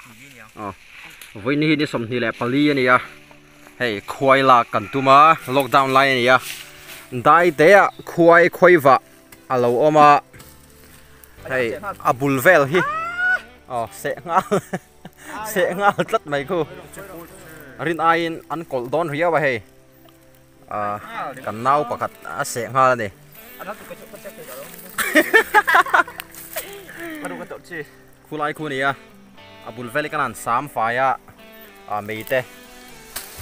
Aw vawiin hi ni 24 a ni a hei khuai lak kan tum a lockdown lai a ni a dai te ah khuai khawi vah a lo awm a hei a bul vel hi aw seh nghal seh nghal tlat mai khu rin aiin an kawlh dawn riau a hei ah kan nau pakhat a seh nghal a ni. Khulai khu a ni a a bul vel hi kan han sam fai a ah mei te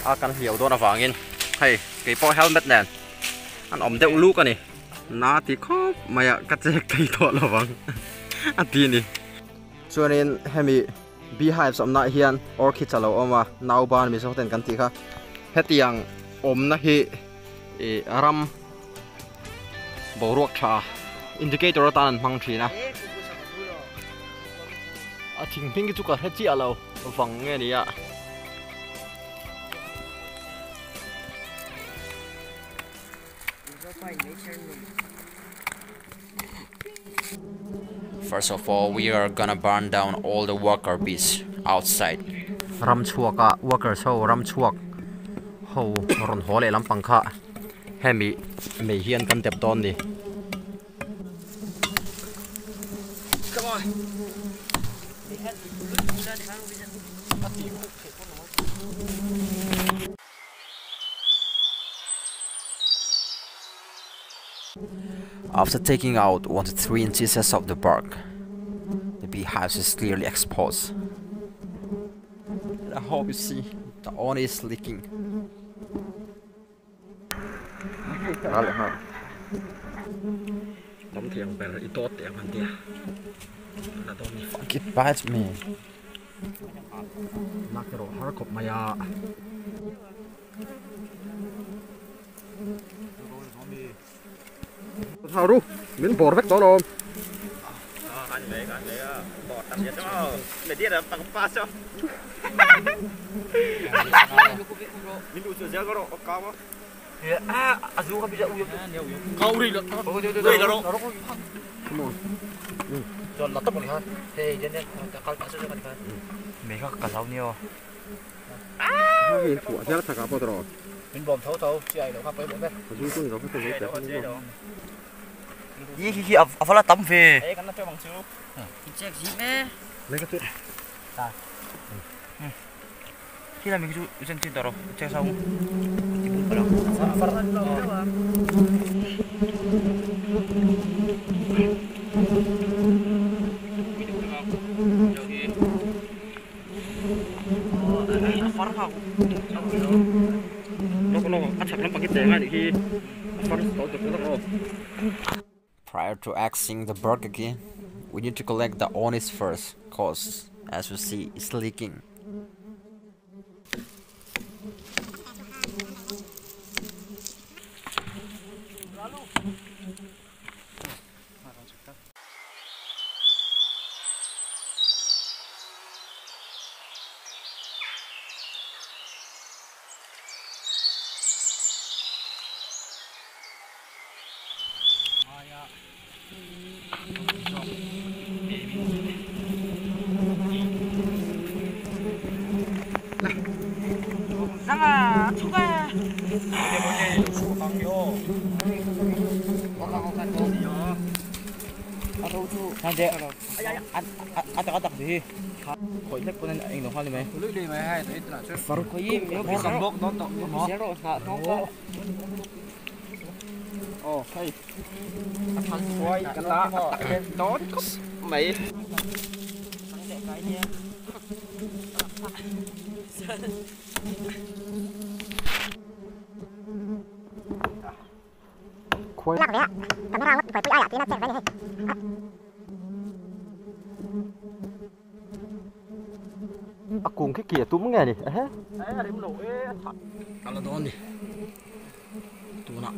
a kan hliau dawn avangin hei keipawh helmet nen an awm deuh luk a ni. Na ti khawp mai a ka chek thei tawh lo vang a ti a ni. Chuanin hemi beehives awmnaah hian orchids a lo awm a nauban mizo ten kan tih kha hetiang awmna hi ih ram boruak tha indicator atan an hmang thin a a thing hming hi chu ka hre chiah lo vang nge ni a. First of all we are gonna burn down all the worker bees outside. Ram chhuak a workers ho ram chhuak ho rawn haw leh lampang kha hemi mei hian kan dep dawn ni. After taking out 1 to 3 inches of the bark, the beehive is clearly exposed. I hope you see the honey is leaking. Fuck it bites me. Thau ru, min bawr vek tawh alawm. Prior to axing the bark again, we need to collect the honey first, cause as you see it's leaking. A kung khi kìa tum nge ni ehe a la dawn ni tunah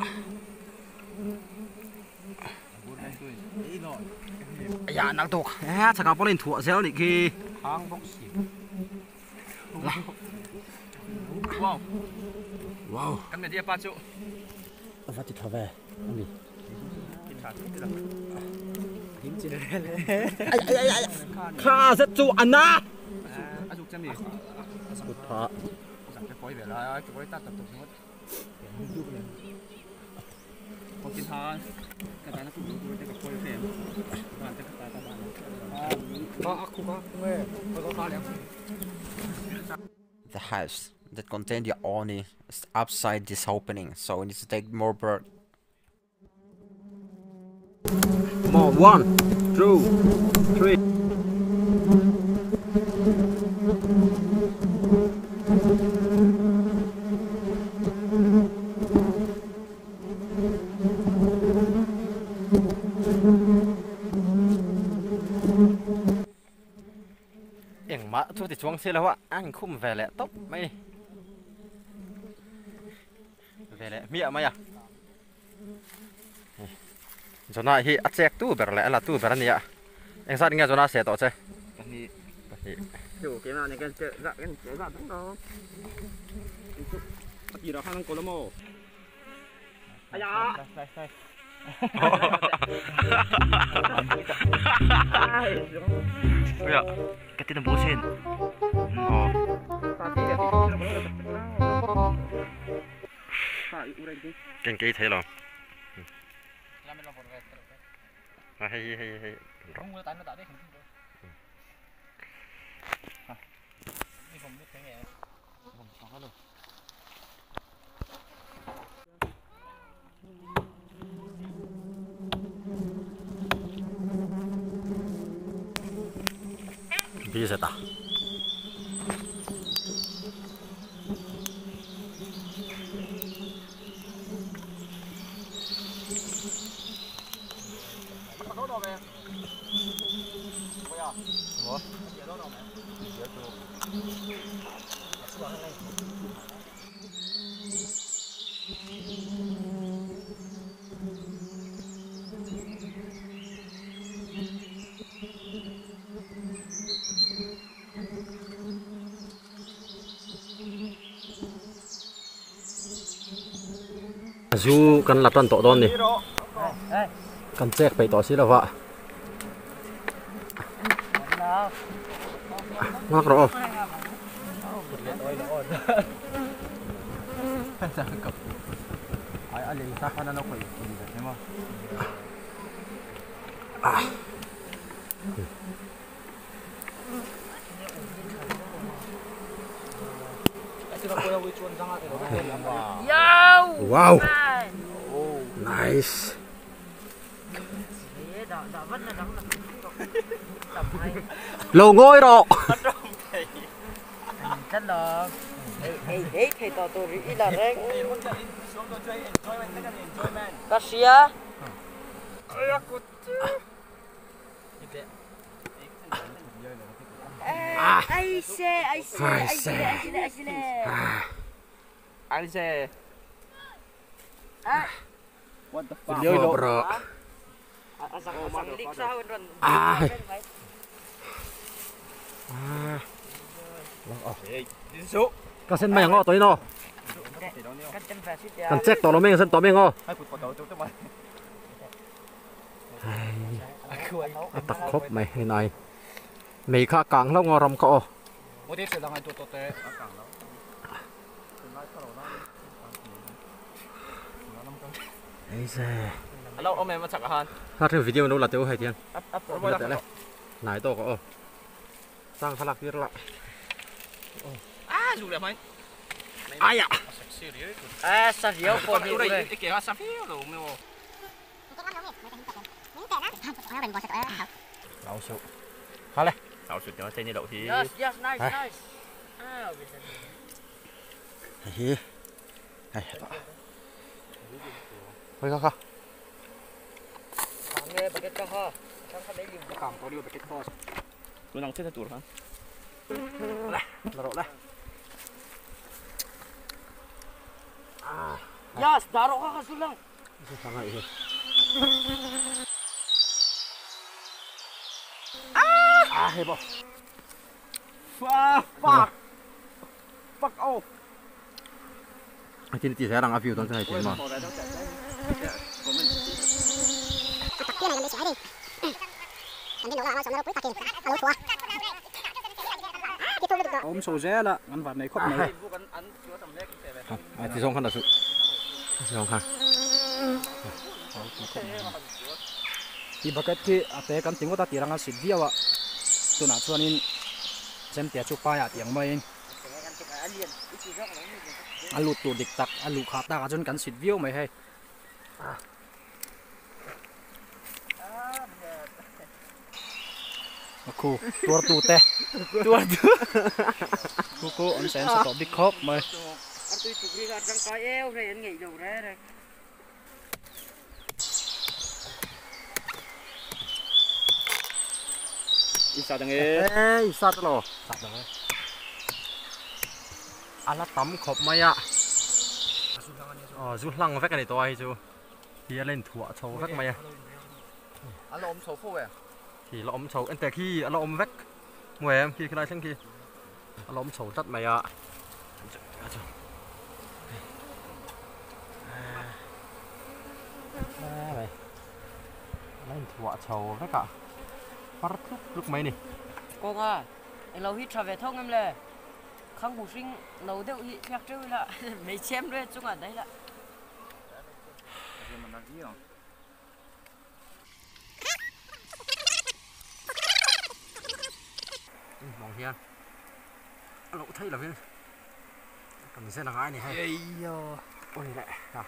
aya nak tawk ehe chakah pawh a inthuah zel anih khi wow a va ti tha ve ani ai ai ai ai kha zet chu a na. Kut phah. The house that contained the Oni is upside this opening, so we need to take more bird. More 1, 2, 3. Eng ma chu ti chuang se lo a an khum ve leh tawp mai ve leh hmiah mai a Jonah hi a chek tu ber leh a la tu ber ania eng zat nge Jonah se tawh che pahnih pahnih Keng kei thei lo. Hei hei hei. Viseta. Zu kan la tan tawh dawn ni kan chek peih tawh si lova ngak rawh aw Wow. Nice. Lâu ngôi rồi. What the fuck? Oh, bro. Ah. Ah. Các sen mày ngọ tới nó. Cần check tỏ nó mình sen tỏ mình ngọ. Tặc khóc mày này. Mày khá càng lâu ngọ rầm cọ. Hello, ông em chắc hả? Hát video nó là tiêu hay tiền. Này to có. Sang khá lạc tiết lại. À, dù đẹp anh. Ai ạ? À, sao hiểu của mình đây. Cái sao hiểu rồi mà. Lão sụ. Khá lên. Lão sụ cho tên đậu thì. Yes, yes, nice, nice. À, hi. Này. Thôi không không. Yes, daro ka kasulang. Ah, hebo. Fuck. Fuck off. Trên thì sẽ đang view toàn thể mà. Awm chho zel a, an van nei khawp mai. A ti zawng khan a chu. Zawng khan. Ti bucket khi a te kan ti ngawt a ti rang a sit viau a, tunah chuanin chemte chu paiah tiang maiin a lut tur dik tak a luh khah takah chuan kan sit viau mai hei. Khu tuar tu te tuar tu khu khu an sen sa tawh bik khawp mai. I sa dang e. Ei sa ta lo. Sa dang e. A la tam khawp mai a. Zu hlang vek a ni tawh a hei chu. Hi a la inthuah chho vek mai a. A la awm chho fo e. Khi la awm chho ente khi a la awm vek. Hmu em khi khilai thleng khi a la awm chho tlat mai a. A la inthuah chho vek a. Far tluk tluk mai a ni. Kawnga englo hi tha ve tho ngem le. Khang hmu hring no deuh hi thliak teuh ila hmeichhe em reng chungah daih la. Mawng hian a loh theih lovin kan zen a ngai a ni hei. Ui leh a.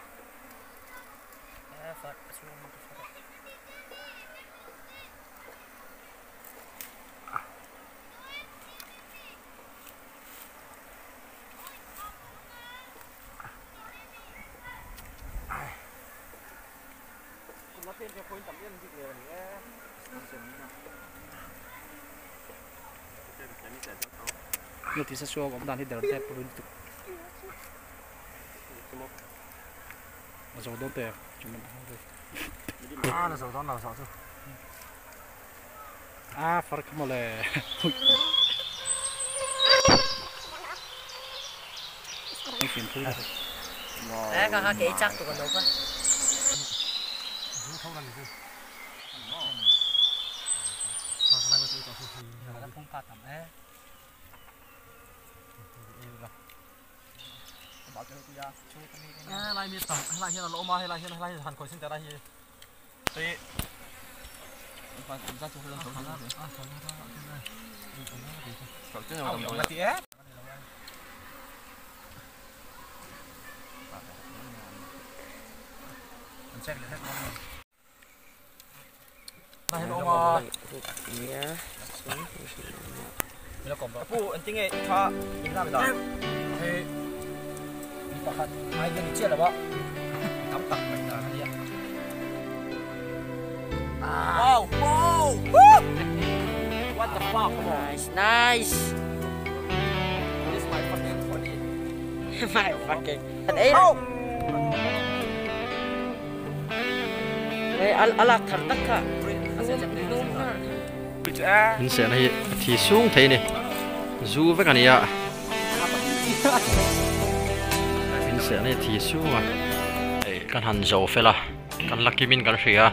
Nge tisa suak awm dan hi der tep pawh lutuk a zo dawn teh a la zo dawn lo zawh chu a far kha mawle Eh ka ka kei chak tu ka no ka. Lai mi tam lai hian a la awm a helai hian helai hi han khawi sin teh lai hi. Pu engtinge i tha in lak dan? Hei mi pakhat ai hian i chiah lo a, mi tam tak mai dan a nia. Wow! Wow! Woo! What the fuck? Come on. Nice, nice. This my fucking funny. My fucking. An ei. Hei al alak thar tak kha. Lum kha. In sehna hi a thi sung thei a ni zu vek a ni a in sehna hi a thi sung a hei kan han zo fel a kan la kimin kan hria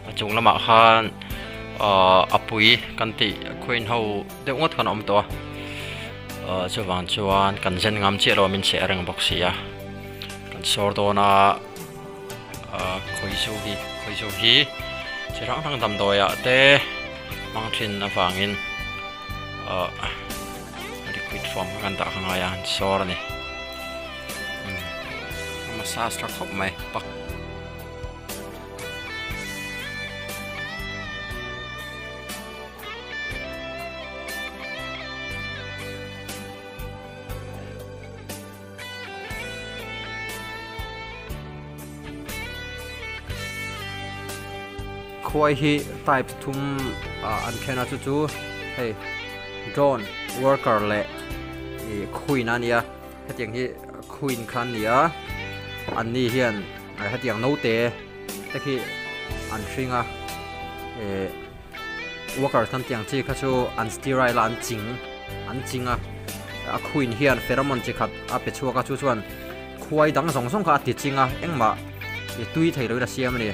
a chung lamah khan ahh a pui kan tih khawiin ho deuh ngawt khan a awm tawh a ahh chuvang chuan kan zen ngam chiah lo a min seh reng bawk si a kan sawr dawn a. Ahh khawizu hi khawizu hi chi hrang hrang damdawi ah te hmang thin avangin ahh liquid form kha kan dah kha ngai a an sawr a ni umm a massage tha khawp mai pak. Khuai hi type thum ah an then a chu chu hei drone worker leh ih queen a nia hetiang hi queen kha an ni a an ni hian hetiang naute te khi an hring a ih worker khan tiang chi kha chu an sterile a an ching an ching a a queen hian pheromone chi khat a pe chhuak a chu chuan khuai dang zawng zawng kha a ti ching a engmah ih tui thei loin a siam a ni.